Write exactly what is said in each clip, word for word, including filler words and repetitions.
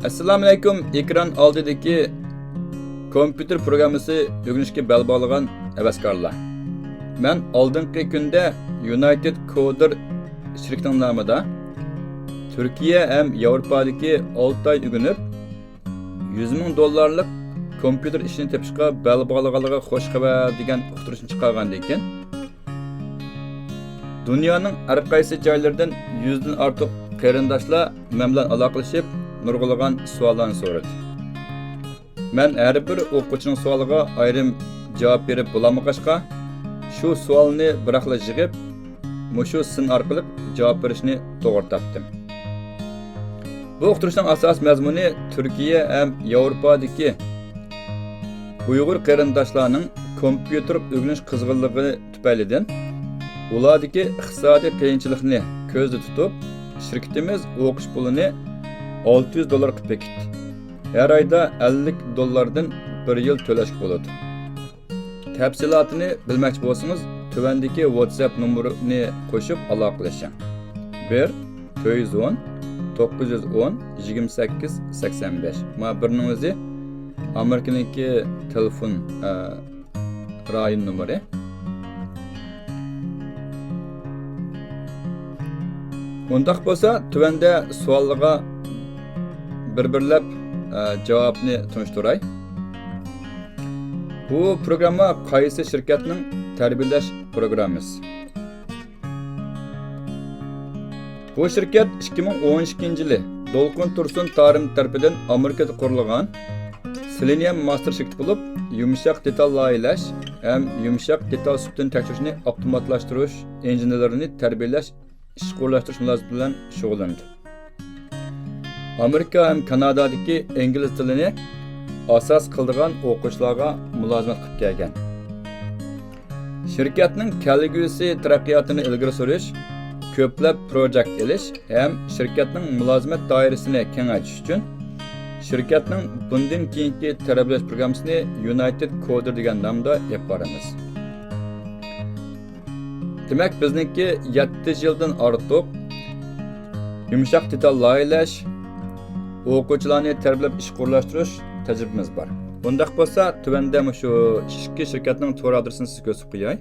ئەسسالامۇئەلەيكۇم، ئېكران ئالدىدىكى كومپيۇتېر پروگراممىسى ئۆگىنىشكە بەل باغلىغان ھەۋەسكارلار. مەن ئالدىنقى كۈندە يۇنايتېد كودېر شىركىتىنىڭ نامىدا تۈركىيە ھەم ياۋروپادىكى ئالتە ئاي ئۆگىنىپ، يۈز مىڭ دوللارلىق كومپيۇتېر ئىشىنى تېپىشقا بەل باغلىغانلىرىغا خۇش خەۋەر دېگەن ئۇقتۇرۇشنى چىقارغاندىن كېيىن، دۇنيانىڭ ھەر قايسى جايلىرىدىن يۈزدىن ئارتۇق قېرىنداشلار مەن بىلەن ئالاقىلىشىپ، نۇرغۇنلىغان سوئاللارنى سورىدى. مەن ھەر بىر ئوقۇغۇچىنىڭ سوئالىغا ئايرىم جاۋاب بېرىپ بولالمىغاچقا، شۇ سوئالنى بىراقلا يىغىپ، مۇشۇ سىن ئارقىلىق جاۋاب بېرىشنى توغرا تاپتىم. بۇ ئۇقتۇرۇشنىڭ ئاساسىي مەزمۇنى تۈركىيە ھەم ياۋروپادىكى ئۇيغۇر قېرىنداشلارنىڭ كومپيۇتېر ئۆگىنىش قىزغىنلىقى تۈپەيلىدىن ئۇلاردىكى ئىقتىسادىي قىيىنچىلىقنى كۆزدە تۇتۇپ، شىركىتىمىز ئوقۇش پۇلىنى ئالتە يۈز دوللار قىلىپ بېكىتتى. ھەر ئايدا ئەللىك دوللاردىن بىر يىل تۆلەشكە بولىدۇ. تەپسىلاتىنى بىلمەكچى بولسىڭىز، تۆۋەندىكى ۋاتساپ نومۇرىنى قوشۇپ ئالاقىلىشىڭ. بىر، تۆت يۈز ئون، توققۇز يۈز ئون، يىگىرمە سەككىز، سەكسەن بەش. مانا بىرنىڭ ئۆزى ئامېرىكىنىڭكى تېلېفون، ئە، رايون نومۇرى. ئۇنداق بولسا، تۆۋەندە سوئاللارغا بىر-بىرلەپ، ئە، جاۋابنى تونۇشتۇراي. بۇ پروگرامما قايسى شىركەتنىڭ تەربىيەلەش پروگراممىسى؟ بۇ شىركەت ئىككى مىڭ ئون ئىككىنچى يىلى دولقۇن تۇرسۇن تارىم تەرىپىدىن ئامېرىكىدا قۇرۇلغان سېلېنىيەم ماستېر شىركىتى بولۇپ، يۇمشاق دېتال لايىھەلەش ھەم يۇمشاق دېتال سۈپىتىنى تەكشۈرۈشنى ئاپتوماتلاشتۇرۇش ئىنژېنېرلىرىنى تەربىيەلەش، ئىشقا ئورۇنلاشتۇرۇش مۇلازىمىتى بىلەن شۇغۇللىنىدۇ. ئامېرىكا ھەم كانادادىكى ئىنگلىز تىلىنى ئاساس قىلىدىغان ئوقۇغۇچىلارغا مۇلازىمەت قىلىپ كەلگەن. شىركەتنىڭ كەلگۈسى تەرەققىياتىنى ئىلگىرى سۈرۈش، كۆپلەپ پروجېكت ئېلىش ھەم شىركەتنىڭ مۇلازىمەت دائىرىسىنى كېڭەيتىش ئۈچۈن، شىركەتنىڭ بۇندىن كېيىنكى تەربىيەلەش پروگراممىسىنى يۇنايتېد كودېر دېگەن نامدا ئېلىپ بارىمىز. دېمەك، بىزنىڭكى يەتتە يىلدىن ئارتۇق يۇمشاق دېتال لايىھەلەش، ئوقۇغۇچىلارنى تەربىيەلەپ ئىشقا ئورۇنلاشتۇرۇش تەجرىبىمىز بار. ئۇنداق بولسا، تۆۋەندە مۇشۇ ئىككى شىركەتنىڭ تور ئادرېسىنى سىزگە كۆرسىتىپ قوياي.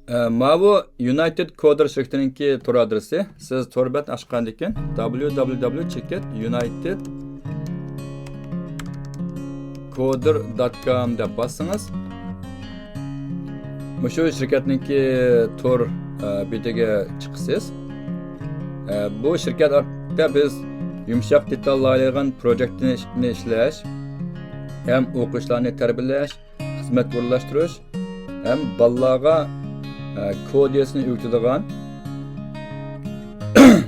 ئە، ماۋۇ يۇنايتېد كودېر شىركىتىنىڭكى تور ئادرېسى. سىز تور بەتنى ئاچقاندىن كېيىن، دابليۇ دابليۇ دابليۇ چېكىت يۇنايتېد كودېر دات كام دەپ باسسىڭىز، مۇشۇ شىركەتنىڭكى تور، ئە، بېتىگە چىقىسىز. ئە، بۇ شىركەت ئارقىلىق بىز يۇمشاق دېتال لايىھەلەيدىغان پروجېكتنى ئىشلەش ھەم ئوقۇغۇچىلارنى تەربىيەلەش، خىزمەتكە ئورۇنلاشتۇرۇش ھەم بالىلارغا، ئە، كود يېزىشنى ئۆگىتىدىغان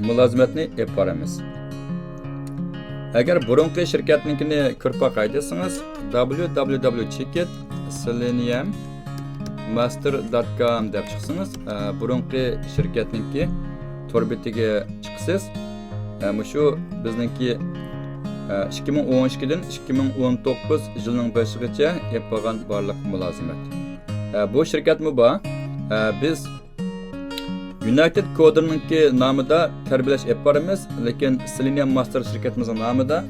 مۇلازىمەتنى ئېلىپ بارىمىز. ئەگەر بۇرۇنقى شىركەتنىڭكىنى كۆرۈپ باقاي دېسىڭىز، دابليۇ دابليۇ دابليۇ چېكىت سېلېنىيەم ماستېر دات كام دەپ چىقسىڭىز، ئە، بۇرۇنقى شىركەتنىڭكى تور بېتىگە چىقىسىز. ئە، مۇشۇ بىزنىڭكى، ئە، ئىككى مىڭ ئون ئىككىدىن ئىككى مىڭ ئون توققۇز يىلنىڭ بېشىغىچە ئېلىپ بارغان بارلىق مۇلازىمەت. ئە، بۇ شىركەتمۇ بار. ئە، بىز يۇنايتېد كودېرنىڭكى نامىدا تەربىيەلەش ئېلىپ بارىمىز، لېكىن سېلېنىيەم ماستېر شىركەتىمىزنىڭ نامىدا،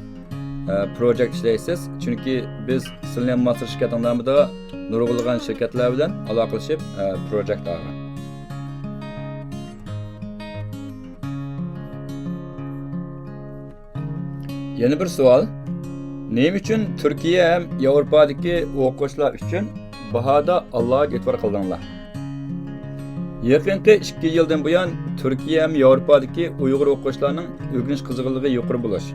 ئە، پروجېكت ئىشلەيسىز. چۈنكى بىز سېلېنىيەم ماستېر شىركەتنىڭ نامىدا نۇرغۇنلىغان شىركەتلەر بىلەن ئالاقىلىشىپ، ئە، پروجېكت ئالغان. يەنە بىر سوئال. نېمە ئۈچۈن تۈركىيە ھەم ياۋروپادىكى ئوقۇغۇچىلار ئۈچۈن باھادا ئالاھىدە ئېتىبار قىلدىڭلار؟ يېقىنقى ئىككى يىلدىن بۇيان تۈركىيە ھەم ياۋروپادىكى ئۇيغۇر ئوقۇغۇچىلارنىڭ ئۆگىنىش قىزغىنلىقى يۇقىرى بولۇش،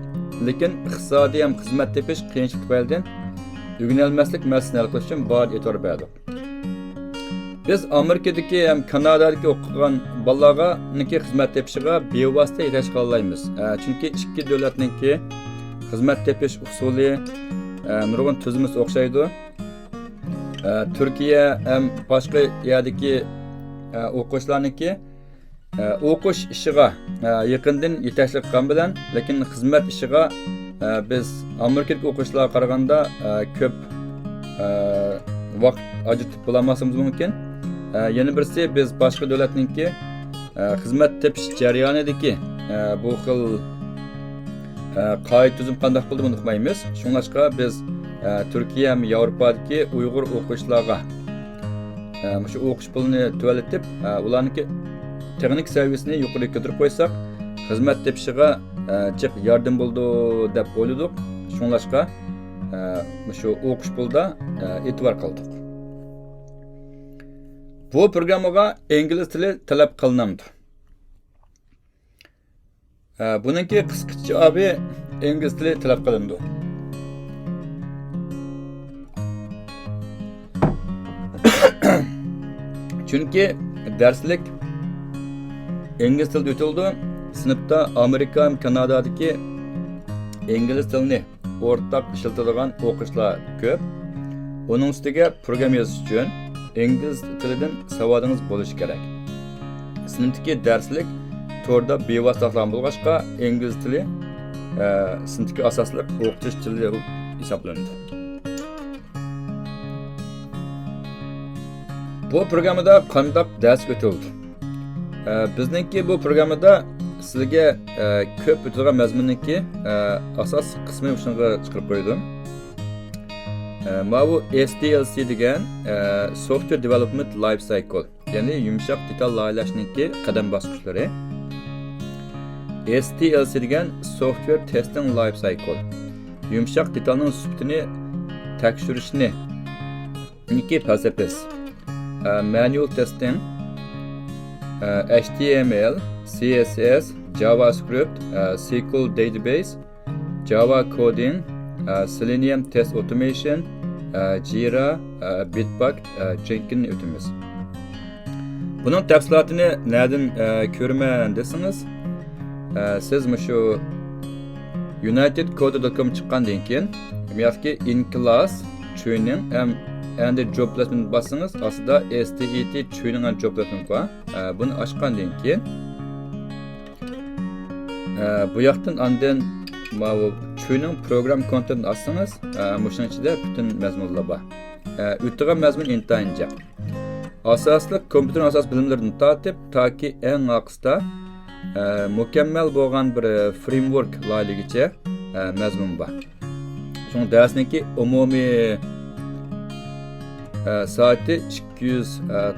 لېكىن ئىقتىسادىي ھەم خىزمەت تېپىش قىيىنچىلىقى تۈپەيلىدىن ئۆگىنەلمەسلىك مەسىلىسىنى ھەل قىلىش ئۈچۈن باھادا ئېتىبار بەردۇق. بىز ئامېرىكىدىكى ھەم كانادادىكى ئوقۇغان بالىلارنىڭكى خىزمەت تېپىشىغا بىۋاسىتە يېتەكچى قىلالايمىز. ئە، چۈنكى ئىككى دۆلەتنىڭكى خىزمەت تېپىش ئۇسۇلى، ئە، نۇرغۇن تۈزۈلمىسى ئوخشايدۇ. ئە، تۈركىيە ھەم باشقا يەردىكى، ئە، ئوقۇغۇچىلارنىڭكى ئە، ئوقۇش ئىشىغا، ئە، يېقىندىن يېتەكچىلىك قىلغان بىلەن، لېكىن خىزمەت ئىشىغا، ئە، بىز ئامېرىكىدىكى ئوقۇغۇچىلارغا قارىغاندا، ئە، كۆپ، ئە، ۋاقىت ئاجرىتىپ بولالماسلىقىمىز مۇمكىن. ئە، يەنە بىرسى، بىز باشقا دۆلەتنىڭكى، ئە، خىزمەت تېپىش جەريانىدىكى، ئە، بۇ خىل ئە، قائىدە تۈزۈم قانداق بولدى، بۇنى ئۇقمايمىز. شۇڭلاشقا بىز، ئە، تۈركىيە ھەم ياۋروپادىكى ئۇيغۇر ئوقۇغۇچىلارغا، ئە، مۇشۇ ئوقۇش پۇلىنى تۆۋەنلىتىپ، ئە، ئۇلارنىڭكى تېخنىك سەۋىيەسىنى يۇقىرى كۆتۈرۈپ قويساق، خىزمەت تېپىشىغا، ئە، جىق ياردەم بولىدۇ دەپ ئويلىدۇق. شۇڭلاشقا، ئە، مۇشۇ ئوقۇش پۇلىدا، ئە، ئېتىبار قىلدۇق. بۇ پروگراممىغا ئىنگلىز تىلى تەلەپ قىلىنامدۇ؟ ئە، بۇنىڭكى قىسقىچە جاۋابى ئىنگلىز تىلى تەلەپ قىلىنىدۇ. چۈنكى دەرسلىك ئىنگلىز تىلىدا ئۆتۈلىدۇ. سىنىپتا ئامېرىكا ھەم كانادادىكى ئىنگلىز تىلىنى ئورتاق ئىشلىتىدىغان ئوقۇغۇچىلار كۆپ. ئۇنىڭ ئۈستىگە پروگرامما يېزىش ئۈچۈن ئىنگلىز تىلىدىن ساۋادىڭىز بولۇشى كېرەك. سىنىپتىكى دەرسلىك توردا بىۋاسىتە ساقلانغان بولغاچقا، ئىنگلىز تىلى، ئە، سىنىپتىكى ئاساسلىق ئوقۇتۇش تىلى ھېسابلىنىدۇ. بۇ پروگراممىدا قانداق دەرس ئۆتۈلىدۇ؟ ئە، بىزنىڭكى بۇ پروگراممىدا سىزگە، ئە، كۆپ ئۆتىدىغان مەزمۇننىڭكى، ئە، ئاساس قىسمىنى مۇشۇنىڭغا چىقىرىپ قويدۇم. ئە، ماۋۇ S D L C دېگەن، ئە، Software Development Life Cycle، يەنى يۇمشاق دېتال لايىھەلەشنىڭكى قەدەم باسقۇچلىرى. S T L C دېگەن Software Testing Life Cycle، يۇمشاق دېتالنىڭ سۈپىتىنى تەكشۈرۈشنى نىكى پەلسەپىسى، ئە، manual testing، ئە، H T M L، C S S، JavaScript، ئە، S Q L Database، Java Coding، ئە، Selenium Test Automation، ئە، Jira، ئە، Bitbucket، ئە، Jenkins نى ئۆتىمىز. بۇنىڭ تەپسىلاتىنى نەدىن، ئە، كۆرىمەن دېسىڭىز، ئە، سىز مۇشۇ United Coder dot com چىققاندىن كېيىن، ياكى In Class Training ھەم ئەندى Job Placement باسسىڭىز، ئاستىدا S T E T Training ھەم Job Placement بار. ئە، بۇنى ئاچقاندىن كېيىن، ئە، بۇ ياقتىن ئاندىن ماۋۇ Training Program Content نى ئاچسىڭىز، ئە، مۇشۇنىڭ ئىچىدە پۈتۈن مەزمۇنلار بار. ئە، ئۆتىدىغان مەزمۇن ئىنتايىن جىق. ئاساسلىق كومپيۇتېرنىڭ ئاساسىي بىلىملىرىدىن تارتىپ، تاكى ئەڭ ئاخىرسىدا، ئە، مۇكەممەل بولغان بىر فرېيمۋورك لايىھىلىگىچە، ئە، مەزمۇن بار. شۇڭا دەرسنىڭكى ئومۇمىي، ئە، سائىتى ئىككى يۈز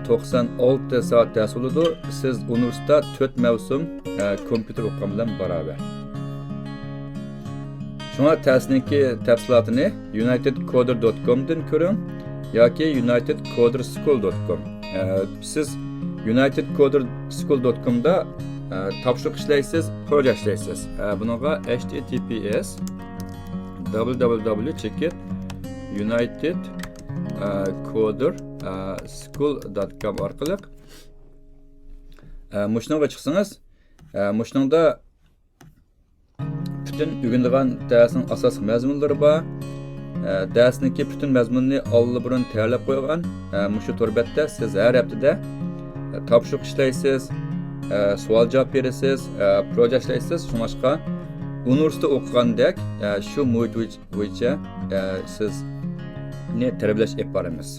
توقسان ئالتە سائەت دەرس بولىدۇ. سىز ئۇنىۋېرسىتېتتا تۆت مەۋسۇم، ئە، كومپيۇتېر ئوقۇغان بىلەن باراۋەر. شۇڭا دەرسنىڭكى تەپسىلاتىنى United Coder dot com دىن كۆرۈڭ ياكى United Coder School dot com. ئە، سىز United Coder School dot com دا، ئە، تاپشۇرۇق ئىشلەيسىز، پروژە ئىشلەيسىز. ئە، بۇنىڭغا H T T P S double double double چېكىت United، ئە، Coder، ئە، School dot com ئارقىلىق، ئە، مۇشۇنىڭغا چىقسىڭىز، ئە، مۇشۇنىڭدا پۈتۈن ئۆگىنىدىغان دەرسنىڭ ئاساسلىق مەزمۇنلىرى بار. ئە، دەرسنىڭكى پۈتۈن مەزمۇنىنى ئاللىبۇرۇن تەييارلاپ قويغان. ئە، مۇشۇ تور بەتتە سىز ھەر ھەپتىدە، ئە، تاپشۇرۇق ئىشلەيسىز، ئە، سوئال جاۋاب بېرىسىز، ئە، پروژە ئىشلەيسىز. شۇڭلاشقا ئۇنىۋېرسىتېتتا ئوقۇغاندەك، ئە، شۇ مۇھىت بويىچە، ئە، سىزنى تەربىيەلەش ئېلىپ بارىمىز.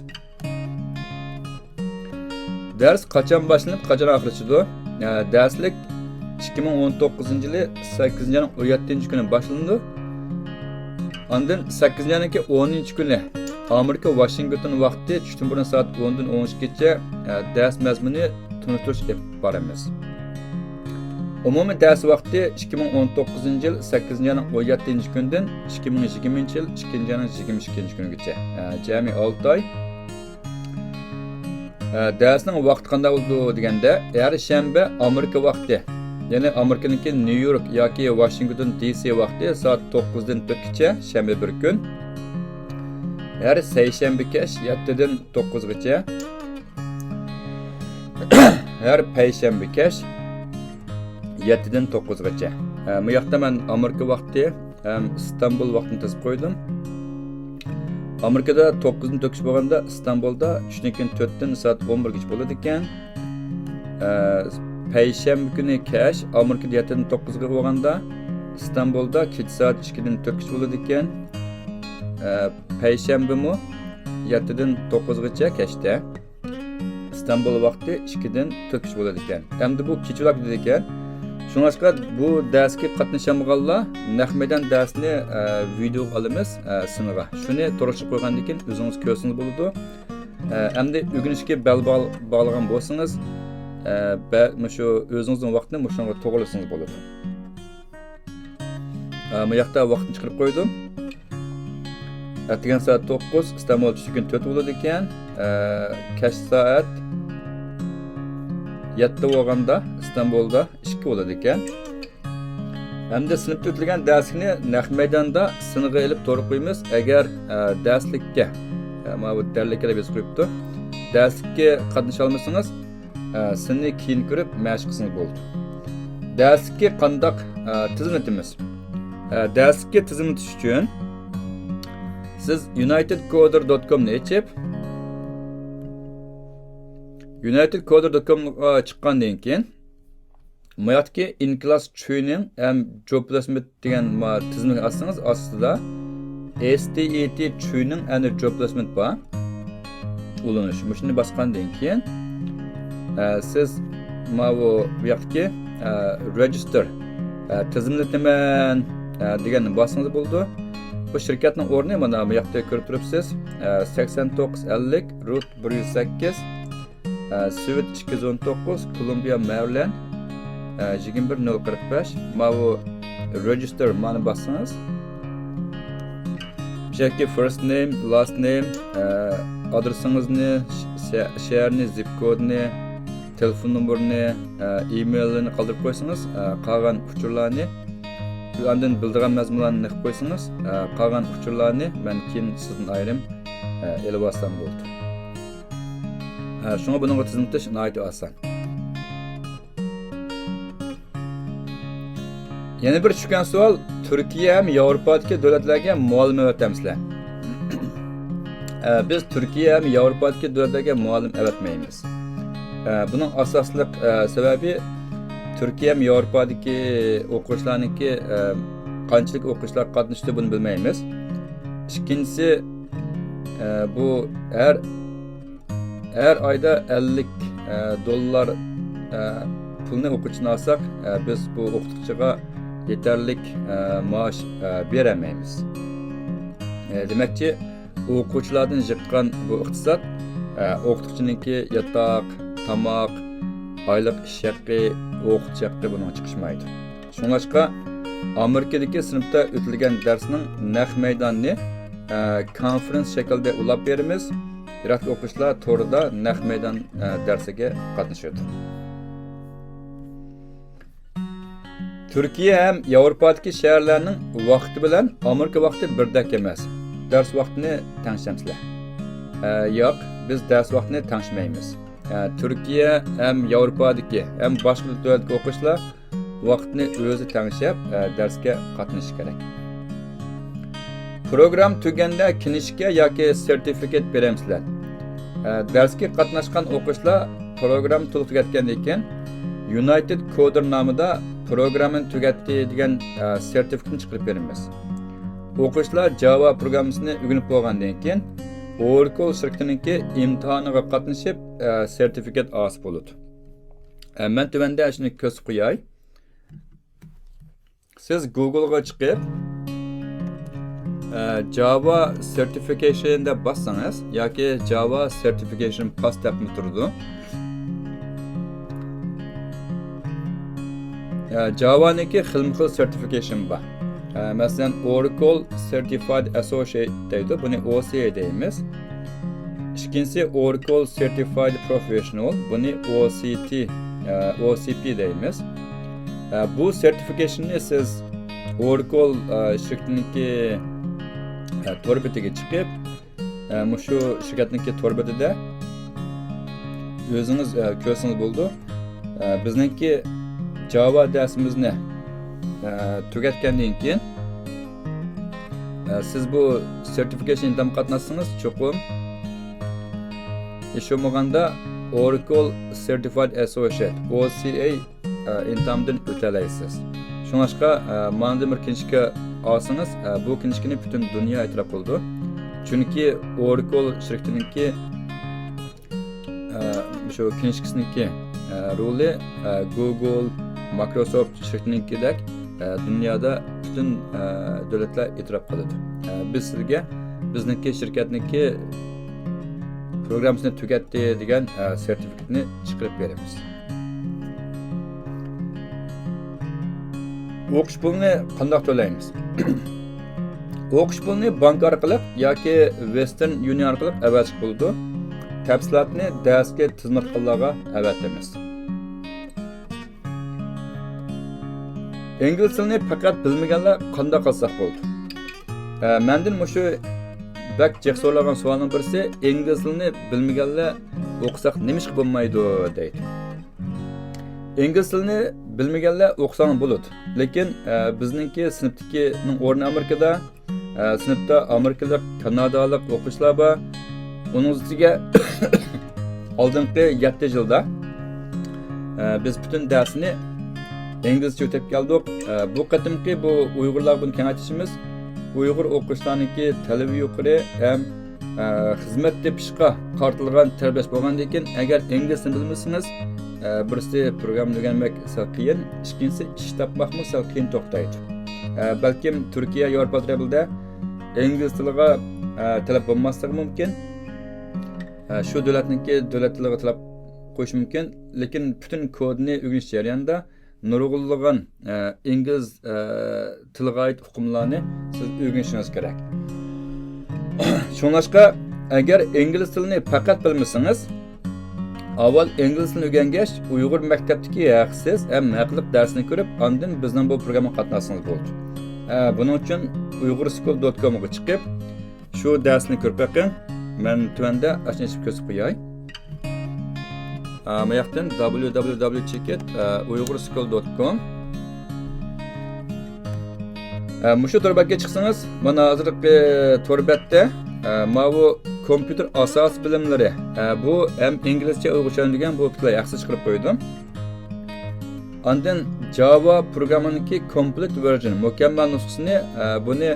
دەرس قاچان باشلىنىپ، قاچان ئاخىرلىشىدۇ؟ ئە، دەرسلىك ئىككى مىڭ ئون توققۇزىنچى يىلى سەككىزىنچى ئاينىڭ ئون يەتتىنچى كۈنى باشلىنىدۇ. ئاندىن سەككىزىنچى ئاينىڭكى ئونىنچى كۈنى ئامېرىكا ۋاشىنگتون ۋاقتى چۈشتىن بۇرۇن سائەت ئوندىن ئون ئىككىگىچە، ئە، دەرس مەزمۇنى تونۇشتۇرۇش ئېلىپ بارىمىز. ئومۇمىي دەرس ۋاقتى ئىككى مىڭ ئون توققۇزىنچى يىل سەككىزىنچى ئاينىڭ ئون يەتتىنچى كۈنىدىن ئىككى مىڭ يىگىرمىنچى يىل ئىككىنچى ئاينىڭ يىگىرمە ئىككىنچى كۈنىگىچە، ئە، جەمئىي ئالتە ئاي. ئە، دەرسنىڭ ۋاقتى قانداق بولىدۇ دېگەندە، ھەر شەنبە ئامېرىكا ۋاقتى، يەنى ئامېرىكىنىڭكى نيۇ يورك ياكى ۋاشىنگتون دى سى ۋاقتى سائەت توققۇزدىن تۆتكىچە، شەنبە بىر كۈن. ھەر سەيشەنبە كەچ يەتتىدىن توققۇزغىچە. ھەر پەيشەنبە كەچ يەتتىدىن توققۇزغىچە. ئە، بۇ ياقتا مەن ئامېرىكا ۋاقتى ھەم ئىستانبۇل ۋاقتىنى تىزىپ قويدۇم. ئامېرىكىدا توققۇزدىن تۆتكىچە بولغاندا، ئىستانبۇلدا چۈشتىن كېيىن تۆتتىن سائەت ئون بىرگىچە بولىدىكەن. ئە، پەيشەنبە كۈنى كەچ ئامېرىكىدا يەتتىدىن توققۇزغا بولغاندا، ئىستانبۇلدا كېچە سائەت ئىككىدىن تۆتكىچە بولىدىكەن. ئە، پەيشەنبىمۇ يەتتىدىن توققۇزغىچە كەچتە. ئىستانبۇل ۋاقتى ئىككىدىن تۆتكىچە بولىدىكەن. ئەمدى بۇ كېچىۋاك دېدىكەن. شۇڭلاشقا بۇ دەرسكە قاتنىشالمىغانلار نەق مەيدان دەرسنى، ئە، ۋىدېئوغا ئالىمىز، ئە، سىنغا. شۇنى تورغا چىقىپ قويغاندىن كېيىن ئۆزىڭىز كۆرسىڭىز بولىدۇ. ئە، ئەمدى ئۆگىنىشكە بەل باغ-، باغلىغان بولسىڭىز، ئە، بە-، مۇشۇ ئۆزىڭىزنىڭ ۋاقتىنى مۇشۇنىڭغا توغرىلىسىڭىز بولىدۇ. ئە، بۇ ياقتا ۋاقىتنى چىقىرىپ قويدۇم. ئەتىگەن سائەت توققۇز، ئىستانبۇل چۈشكۈن تۆت بولىدىكەن. ئە، كەچ سائەت يەتتە بولغاندا ئىستانبۇلدا ئىككى بولىدىكەن. ئەمدى سىنىپتا ئۆتۈلگەن دەرسلىكنى نەق مەيداندا سىنغا ئېلىپ تورغا قويىمىز. ئەگەر، ئە، دەرسلىككە، ئە، ماۋۇ دەرسلىككە دەپ يېزىپ قويۇپتۇ. دەرسلىككە قاتنىشالمىسىڭىز، ئە، سىننى كېيىن كۆرۈپ مەشىق قىلسىڭىز بولىدۇ. دەرسلىككە قانداق، ئە، تىزىملىتىمىز؟ ئە، دەرسلىككە تىزىملىتىش ئۈچۈن سىز يۇنايتېد كودېر دوت كومنى ئېچىپ، يۇنايتېد كودېر دوت كومغا چىققاندىن كېيىن، ماياقتىكى ئىنكلاس چۈينىڭ ھەم جوب پلېسمېنت دېگەن ما تىزىملىكنى ئاچسىڭىز، ئاستىدا ئېس تى ئى تى چۈينىڭ ئەنە جوب پلېسمېنت بار. ئۇلىنىش. مۇشۇنى باسقاندىن كېيىن، ئە، سىز ماۋۇ بۇ ياقتىكى، ئە، رېجىستېر، ئە، تىزىملىتىمەن، ئە، دېگەننى باسسىڭىز بولىدۇ. بۇ شىركەتنىڭ ئورنى مانا بۇ ياقتا كۆرۈپ تۇرۇپسىز. ئە، سەكسەن توققۇز ئەللىك، روت بىر يۈز سەككىز، ئە، سۈيت ئىككى يۈز ئون توققۇز، كولومبىيە، مەرىلەند، ئە، يىگىرمە بىر نۆل قىرىق بەش. ماۋۇ رېجىستېر مانى باسسىڭىز، بۇ يەردىكى فىرست نېيم، لاست نېيم، ئە، ئادرېسىڭىزنى، شە-، شەھەرنى، زىپ كودنى، تېلېفون نومۇرىنى، ئە، ئىمېيلىنى قالدۇرۇپ قويسىڭىز، ئە، قالغان ئۇچۇرلارنى، ئاندىن بىلىدىغان مەزمۇنلارنى قىلىپ قويسىڭىز، ئە، قالغان ئۇچۇرلارنى مەن كېيىن سىزدىن ئايرىم، ئە، ئېلىۋالسام بولىدۇ. ئە، شۇڭا بۇنىڭغا تىزىملىتىش ناھايىتى ئاسان. يەنە بىر چۈشكەن سوئال، تۈركىيە ھەم ياۋروپادىكى دۆلەتلەرگە مۇئەللىم ئەۋەتەمسىلەر؟ ئە، بىز تۈركىيە ھەم ياۋروپادىكى دۆلەتلەرگە مۇئەللىم ئەۋەتمەيمىز. ئە، بۇنىڭ ئاساسلىق، ئە، سەۋەبى تۈركىيە ھەم ياۋروپادىكى ئوقۇغۇچىلارنىڭكى، ئە، قانچىلىك ئوقۇغۇچىلار قاتنىشىدۇ، بۇنى بىلمەيمىز. ئىككىنچىسى، ئە، بۇ ھەر ھەر ئايدا ئەللىك، ئە، دوللار، ئە، پۇلنى ئوقۇغۇچىدىن ئالساق، ئە، بىز بۇ ئوقۇتقۇچىغا يېتەرلىك، ئە، مائاش، ئە، بېرەلمەيمىز. ئە، دېمەكچى، ئوقۇغۇچىلاردىن يىغقان بۇ ئىقتىساد، ئە، ئوقۇتقۇچىنىڭكى ياتاق، تاماق، ئايلىق ئىش ھەققى، ئوقۇتۇش ھەققى بۇنىڭغا چىقىشمايدۇ. شۇڭلاشقا، ئامېرىكىدىكى سىنىپتا ئۆتۈلگەن دەرسنىڭ نەق مەيدانىنى، ئە، كونفېرېنس شەكلىدە ئۇلاپ بېرىمىز. يىراقتىكى ئوقۇغۇچىلار توردا نەق مەيدان، ئە، دەرسىگە قاتنىشىدۇ. تۈركىيە ھەم ياۋروپادىكى شەھەرلەرنىڭ ۋاقتى بىلەن ئامېرىكا ۋاقتى بىردەك ئەمەس. دەرس ۋاقتىنى تەڭشەمسىلەر؟ ئە، ياق، بىز دەرس ۋاقتىنى تەڭشىمەيمىز. ئە، تۈركىيە ھەم ياۋروپادىكى ھەم باشقا دۆلەتتىكى ئوقۇغۇچىلار ۋاقىتنى ئۆزى تەڭشەپ، ئە، دەرسكە قاتنىشىشى كېرەك. پروگرامما تۈگەندە كىنىشكا ياكى سېرتىفىكات بېرەمسىلەر؟ ئە، دەرسكە قاتناشقان ئوقۇغۇچىلار پروگرامما تولۇق تۈگەتكەندىن كېيىن، يۇنايتېد كودېر نامىدا پروگراممىنى تۈگەتتى دېگەن، ئە، سېرتىفىكاتنى چىقىرىپ بېرىمىز. ئوقۇغۇچىلار جاۋا پروگراممىسىنى ئۆگىنىپ بولغاندىن كېيىن، ئوراكل شىركىتىنىڭكى ئىمتىھانىغا قاتنىشىپ، ئە، سېرتىفىكات ئالسا بولىدۇ. ئە، مەن تۆۋەندە شۇنى كۆرسىتىپ قوياي. سىز گۇگلغا چىقىپ، ئە، جاۋا سېرتىفىكەيشن دەپ باسسىڭىز ياكى جاۋا سېرتىفىكەيشن پاس دەپمۇ تۇرىدۇ. ئە، جاۋانىڭكى خىلمۇ خىل سېرتىفىكەيشن بار. ئە، مەسىلەن، ئوراكل سېرتىفايد ئەسسوسىيېت دەيدۇ، بۇنى ئو سى ئەي دەيمىز. ئىككىنچىسى ئوراكل سېرتىفايد پروفېشنال، بۇنى ئو سى تى، ئە، ئو سى پى دەيمىز. ئە، بۇ سېرتىفىكەيشننى سىز ئوراكل، ئە، شىركىتىنىڭكى، ئە، تور بېتىگە چىقىپ، ئە، مۇشۇ شىركەتنىڭكى تور بېتىدە ئۆزىڭىز، ئە، كۆرسىڭىز بولىدۇ. ئە، بىزنىڭكى جاۋا دەرسىمىزنى، ئە، تۈگەتكەندىن كېيىن، ئە، سىز بۇ سېرتىفىكەيشن ئىمتىھانغا قاتناشسىڭىز، چوقۇم ھېچ بولمىغاندا ئوراكل سېرتىفايد ئەسسوسىيېت، ئو سى ئەي، ئە، ئىمتىھاندىن ئۆتەلەيسىز. شۇڭلاشقا، ئە، ماندىن بىر كىنىشكا ئالسىڭىز، ئە، بۇ كىنىشكىنى پۈتۈن دۇنيا ئېتىراپ قىلىدۇ. چۈنكى ئوراكل شىركىتىنىڭكى، ئە، شۇ كىنىشكىسىنىڭكى، ئە، رولى، ئە، گۇگل، مايكروسوفت شىركىتىنىڭكىدەك، ئە، دۇنيادا پۈتۈن، ئە، دۆلەتلەر ئېتىراپ قىلىدۇ. ئە، بىز سىزگە بىزنىڭكى شىركەتنىڭكى پروگراممىسىنى تۈگەتتى دېگەن، ئە، سېرتىفىكاتنى چىقىرىپ بېرىمىز. ئوقۇش پۇلىنى قانداق تۆلەيمىز؟ ئوقۇش پۇلىنى بانكا ئارقىلىق ياكى ۋېستېرن يۇنىيون ئارقىلىق ئەۋەتىشكە بولىدۇ. تەپسىلاتنى دەرسكە تىزىملاتقانلارغا ئەۋەتىمىز. ئىنگلىز تىلىنى پەقەت بىلمىگەنلەر قانداق قىلساق بولىدۇ؟ ئە، مەندىن مۇشۇ بەك جىق سورالغان سوئالنىڭ بىرسى، ئىنگلىز تىلىنى بىلمىگەنلەر ئوقۇساق نېمىشقا بولمايدۇ دەيدۇ. ئىنگلىز تىلىنى بىلمىگەنلەر ئوقۇساڭ بولىدۇ. لېكىن، ئە، بىزنىڭكى سىنىپتىكىنىڭ ئورنى ئامېرىكىدا، ئە، سىنىپتا ئامېرىكىلىق، كانادالىق ئوقۇغۇچىلار بار. ئۇنىڭ ئۈستىگە ئالدىنقى يەتتە يىلدا، ئە، بىز پۈتۈن دەرسنى ئىنگلىزچە ئۆتۈپ كەلدۇق. ئە، بۇ قېتىمقى بۇ ئۇيغۇرلارغا بۇنى كېڭەيتىشىمىز ئۇيغۇر ئوقۇغۇچىلارنىڭكى تەلىپى يۇقىرى ھەم، ئە، خىزمەت تېپىشقا قارىتىلغان تەربىيەلەش بولغاندىكىن، ئەگەر ئىنگلىز تىلىنى بىلمىسىڭىز، ئە، بىرسى پروگرامما ئۆگەنمەك سەل قىيىن، ئىككىنچىسى ئىش تاپماقمۇ سەل قىيىن توختايدۇ. ئە، بەلكىم تۈركىيە، ياۋروپا ئەتراپىدا ئىنگلىز تىلىغا، ئە، تەلەپ بولماسلىقى مۇمكىن. ئە، شۇ دۆلەتنىڭكى دۆلەت تىلىغا تەلەپ قويۇش مۇمكىن، لېكىن پۈتۈن كودنى ئۆگىنىش جەريانىدا نۇرغۇنلىغان، ئە، ئىنگلىز، ئە، تىلىغا ئائىت ئۇقۇملارنى سىز ئۆگىنىشىڭىز كېرەك. شۇڭلاشقا، ئەگەر ئىنگلىز تىلىنى پەقەت بىلمىسىڭىز، ئاۋۋال ئىنگلىز تىلىنى ئۆگەنگەچ، ئۇيغۇر مەكتەپتىكى ھەقسىز ھەم ھەقلىق دەرسنى كۆرۈپ، ئاندىن بىزنىڭ بۇ پروگراممىغا قاتناشسىڭىز بولىدۇ. ئە، بۇنىڭ ئۈچۈن ئۇيغۇر سكۇل دوت كومغا چىقىپ، شۇ دەرسنى كۆرۈپ بېقىڭ. مەن تۆۋەندە ئاشۇنى ئېچىپ كۆرسىتىپ قوياي. ئا، ما ياقتىن دابليۇ دابليۇ دابليۇ چېكىت ئۇيغۇر سكۇل دوت كوم. ئا، مۇشۇ تور بەتكە چىقسىڭىز، مانا ھازىرقى تور بەتتە، ئا، ماۋۇ كومپيۇتېر ئاساسىي بىلىملىرى، ئا، بۇ ھەم ئىنگلىزچە ئۇيغۇرچە دېگەن بۇ پىكىرلەر ھەقسىز چىقىرىپ قويدۇم. ئاندىن جاۋا پروگراممىنىڭكى كومپلېت ۋېرژن، مۇكەممەل نۇسخىسىنى، ئە، بۇنى،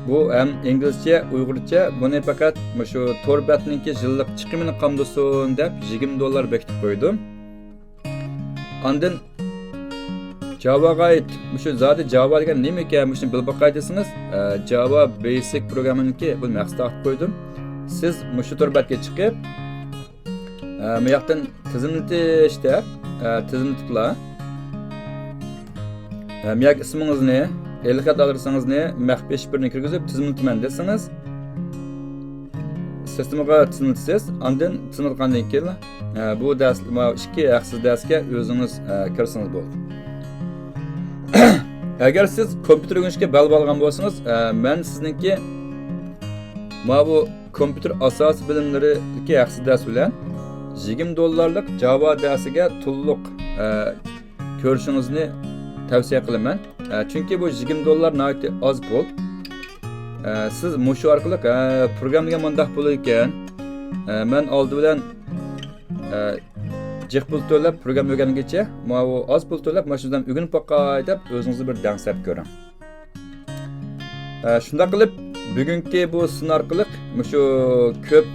بۇ ھەم ئىنگلىزچە، ئۇيغۇرچە، بۇنى پەقەت مۇشۇ تور بەتنىڭكى يىللىق چىقىمىنى قامدىسۇن دەپ يىگىرمە دوللار بېكىتىپ قويدۇم. ئاندىن جاۋاغا ئائىت، مۇشۇ زادى جاۋا دېگەن نېمىكەن، مۇشۇنى بىلىپ باقاي دېسىڭىز، ئە، جاۋا بەيسىك پروگراممىنىڭكى بۇنى مەخسۇس تارتىپ قويدۇم. سىز مۇشۇ تور بەتكە چىقىپ، ئە، مۇياقتىن تىزىملىتىش دەپ، ئە، تىزىملىتىپلا. ئە، مۇياق ئىسمىڭىزنى، ئېلخەت ئادرېسىڭىزنى، مەخپىي شىفىرنى كىرگۈزۈپ تىزىملىتىمەن دېسىڭىز، سىستېمىغا تىزىملىتىسىز. ئاندىن تىزىملاتقاندىن كېيىن، ئە، بۇ دەرس، ماۋۇ ئىككى ھەقسىز دەرسكە ئۆزىڭىز، ئە، كىرسىڭىز بولدى. ئەگەر سىز كومپيۇتېر ئۆگىنىشكە بەل باغلىغان بولسىڭىز، ئە، مەن سىزنىڭكى ماۋۇ كومپيۇتېر ئاساسىي بىلىملىرىدىكى ھەقسىز دەرس بىلەن يىگىرمە دوللارلىق جاۋا دەرسىگە تولۇق، ئە، كۆرۈشىڭىزنى تەۋسىيە قىلىمەن. ئە، چۈنكى بۇ يىگىرمە دوللار ناھايىتى ئاز پۇل. ئە، سىز مۇشۇ ئارقىلىق، ئە، پروگرامما دېگەن مۇنداق بولىدىكەن. ئە، مەن ئالدى بىلەن، ئە، جىق پۇل تۆلەپ پروگرامما ئۆگەنگىچە، ماۋۇ ئاز پۇل تۆلەپ مانا شۇ بىلەن ئۆگىنىپ باقاي دەپ ئۆزىڭىزنى بىر دەڭسەپ كۆرۈڭ. ئە، شۇنداق قىلىپ، بۈگۈنكى بۇ سىن ئارقىلىق مۇشۇ كۆپ،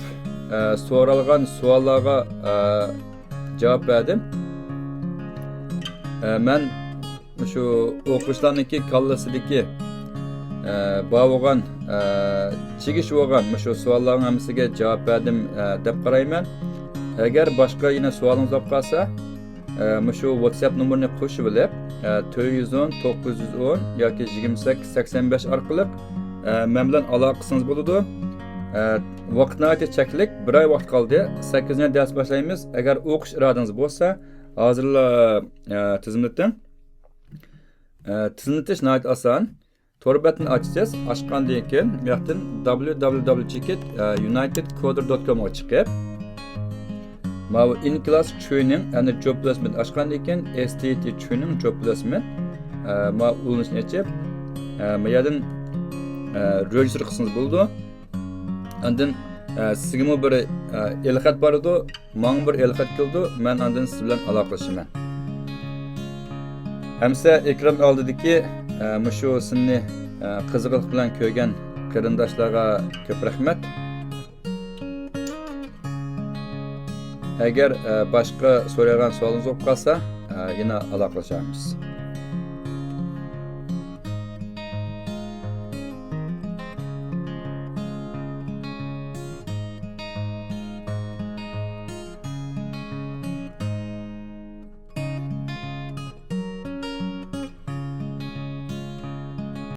ئە، سورالغان سوئاللارغا، ئە، جاۋاب بەردىم. ئە، مەن مۇشۇ ئوقۇغۇچىلارنىڭكى كاللىسىدىكى، ئە، بار بولغان، ئە، چىگىش بولغان مۇشۇ سوئاللارنىڭ ھەممىسىگە جاۋاب بەردىم، ئە، دەپ قارايمەن. ئەگەر باشقا يەنە سوئالىڭىز بولۇپ قالسا، ئە، مۇشۇ ۋاتساپ نومۇرىنى قوشۇۋېلىپ، ئە، تۆت يۈز ئون، توققۇز يۈز ئون ياكى يىگىرمە سەككىز، سەكسەن بەش ئارقىلىق، ئە، مەن بىلەن ئالاقە قىلسىڭىز بولىدۇ. ئە، ۋاقىت ناھايىتى چەكلىك، بىر ئاي ۋاقىت قالدى. سەككىزىنچى دەرس باشلايمىز. ئەگەر ئوقۇش ئىرادىڭىز بولسا، ھازىرلا، ئە، تىزىملىتىڭ. ئە، تىزىملىتىش ناھايىتى ئاسان. تور بەتنى ئاچىسىز، ئاچقاندىن كېيىن، بۇ ياقتىن دابليۇ دابليۇ دابليۇ چېكىت يۇنايتېد كودېر دوت كومغا چىقىپ، ماۋۇ ئىنكلاس ترېينىڭ ئەنە جوب پلېسمېنت ئاچقاندىن كېيىن، ئېس تى تى ترېينىڭ جوب پلېسمېنت، ئە، ماۋۇ ئۇلىنىشنى ئېچىپ، ئە، ما يەردىن، ئە، رېجىستر قىلسىڭىز بولىدۇ. ئاندىن، ئە، سىزگىمۇ بىر، ئە، ئېلخەت بارىدۇ، ماڭا بىر ئېلخەت كېلىدۇ، مەن ئاندىن سىز بىلەن ئالاقىلىشىمەن. ئەمسە ئېكران ئالدىدىكى، ئە، مۇشۇ سىننى، ئە، قىزغىنلىق بىلەن كۆرگەن قېرىنداشلارغا كۆپ رەھمەت. ئەگەر، ئە، باشقا سورايدىغان سوئالىڭىز بولۇپ قالسا، ئە، يەنە ئالاقىلىشارمىز.